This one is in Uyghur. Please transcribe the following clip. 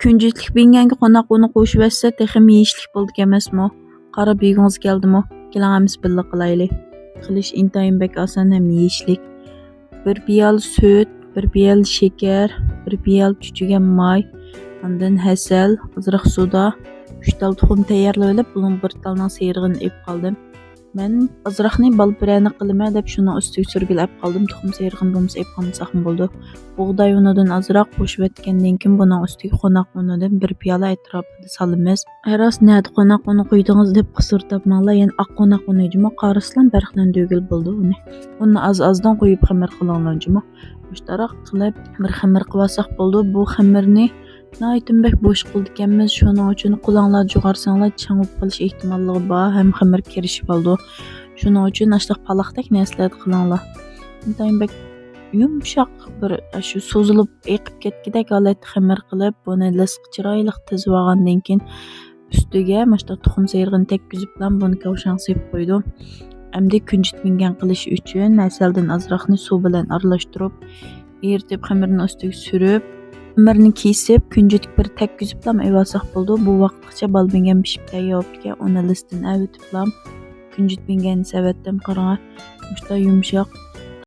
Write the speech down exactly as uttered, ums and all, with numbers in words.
كۈنجۈتلۈك بىڭگەنگە قوناق ئۇنى قوشۇۋەتسە، تېخىمۇ يېيىشلىك بولىدىكەنمەسمۇ؟ قارا، بېگىڭىز كەلدىمۇ؟ كېلىڭ، ھەممىسى بىللە قىلايلى. قىلىش ئىنتايىن بەك ئاسان ھەم يېيىشلىك. بىر پىيالە سۈت، بىر پىيالە شېكەر، بىر پىيالە چۈچۈگەن ماي، ئاندىن ھەسەل، ئازراق سودا، ئۈچ تال تۇخۇم تەييارلىۋېلىپ، بۇنىڭ بىر تالنىڭ سېرىغىنى ئېلىپ قالدىم. مەن ئازراقنى بالا پىرەنە قىلىمەن دەپ شۇنىڭ ئۈستىگە سۈرگىلى ئېلىپ قالدىم. تۇخۇم سېرىغىنى بولمىسا ئېلىپ قالمىساقمۇ بولىدۇ. بۇغداي ئۇنىدىن ئازراق قوشۇۋەتكەندىن كېيىن بۇنىڭ ئۈستىگە قوناق ئۇنىدىن بىر پىيالە ئەتراپىدا سالىمىز. ھەر راست نەدە قوناق ئۇنى قويدىڭىز دەپ قۇسۇر تاپماڭلار، يەنە ئاق قوناق ئۇنى جۇمۇ قارىسىلام پەرقلەندۈرگىلى بولىدۇ ئۇنى. ئۇنى ئاز-ئازدىن قويۇپ خېمىر قىلىڭلار جۇمۇ. مۇشتاراق قىلىپ بىر خېمىر قىلىۋالساق بولىدۇ. بۇ خېمىرنى ناھايىتىمۇ بەك بوش قىلىدىكەنمىز، شۇنىڭ ئۈچۈن قولۇڭلار جۇغارساڭلار چىڭ بولۇپ قېلىش ئېھتىماللىقى بار ھەم خېمىر كىرىشىپ قالىدۇ. شۇنىڭ ئۈچۈن ئاشۇنداق پالاقتەك نەرسىلەردە قىلىڭلار. ئىنتايىن بەك يۇمشاق بىر شۇ سوزۇلۇپ ئېقىپ كەتكۈدەك ھالەتتە خېمىر قىلىپ، بۇنى لىسقا چىرايلىق تىزىۋالغاندىن كېيىن، ئۈستىگە مۇشۇنداق تۇخۇم سېرىغىنى تەگكۈزۈپلا بۇنى كاۋشاڭ سېلىپ قويدۇم. ئەمدى كۈنجۈت بىڭگەن قىلىش ئۈچۈن ھەسەلدىن ئازراقنى سۇ بىلەن ئارىلاشتۇرۇپ، ئېرىتىپ، خېمىرنى ئۈستىگە سۈرۈپ، خېمىرنى كېسىپ، كۈنجۈتكە بىر تەگكۈزۈپلا ئېلىۋالساق بولىدۇ. بۇ ۋاقىتقىچە بالا بىڭگەن پىشىپ تەييار بوپتىكەن. ئۇنى لىستىن ئەۋېتىپلا كۈنجۈت بىڭگەننى سېلىۋەتتىم. قاراڭا، مۇشۇنداق يۇمشاق،